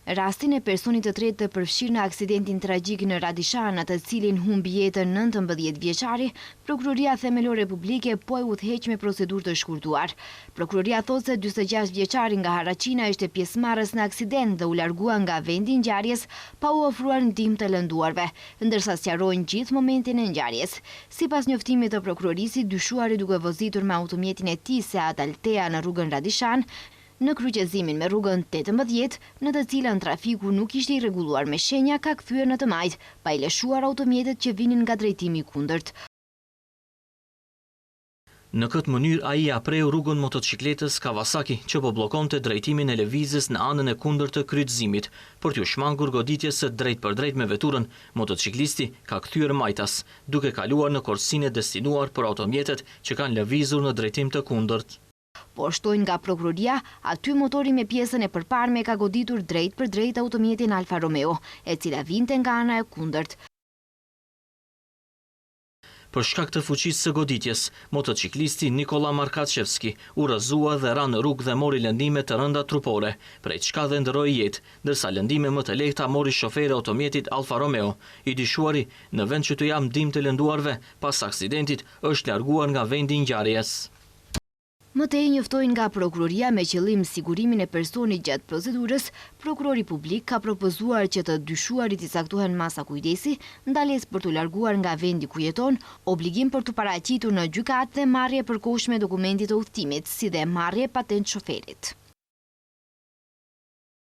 Rastin e personit të tretë të përfshirë në aksidentin tragjik në Radishan, në të cilin humbi jetën 19 vjeçari, Prokuroria Themelore Publike po e udhëheq me procedurë të shkurtuar. Prokuroria thotë se 46 vjeçari nga Haraçina ishte pjesëmarrës në aksident dhe u largua nga vendi i ngjarjes pa u ofruar ndihmë të lënduarve, ndërsa sqarojnë gjithë momentin e ngjarjes. Sipas njoftimit të prokurorisë, i dyshuari duke vozitur me automjetin e tij Seat Altea në rrugën Radishan, Në kryqëzimin me rrugën 18, në të cilën trafiku nuk ishte i rregulluar me shenja, ka kthyer në të majtë, pa i lëshuar automjetet që vinin nga drejtimi i kundërt. Në këtë mënyrë ai ia preu rrugën motoçikletës Kawasaki që po bllokonte drejtimin e lëvizjes në anën e kundërt të kryqëzimit. Për t'iu shmangur goditjes së drejtpërdrejtë me veturën, motoçiklisti ka kthyer majtas, duke kaluar në korsinë e destinuar për automjetet që kanë lëvizur në drejtim të kundërt. Po shtojnë nga prokuroria, aty motori me pjesën e përparme ka goditur drejtpërdrejt automjetin Alfa Romeo, e cila vinte nga ana e kundërt. Për shkak të fuqisë së goditjes, motoçiklisti Nikolla Markaçevski u rrëzua dhe ra në rrugë dhe mori lëndime të rënda trupore, prej çka dhe ndërroi jetë, ndërsa lëndime më të lehta mori shoferi i automjetit Alfa Romeo. I dyshuari, në vend që t'u japë ndihmë të lënduarve, pas aksidentit, është larguar nga vendi i ngjarjes. Më tej njoftojnë nga prokuroria me qëllim sigurimin e personit gjatë procedurës, prokurori publik ka propozuar që të dyshuarit t'i caktohen masa kujdesi, ndalesë për t'u larguar nga vendi ku jeton, obligim për t'u paraqitur në gjykatë dhe marrje e përkohshme e dokumentit të udhëtimit, si dhe marrje e patentë shoferit.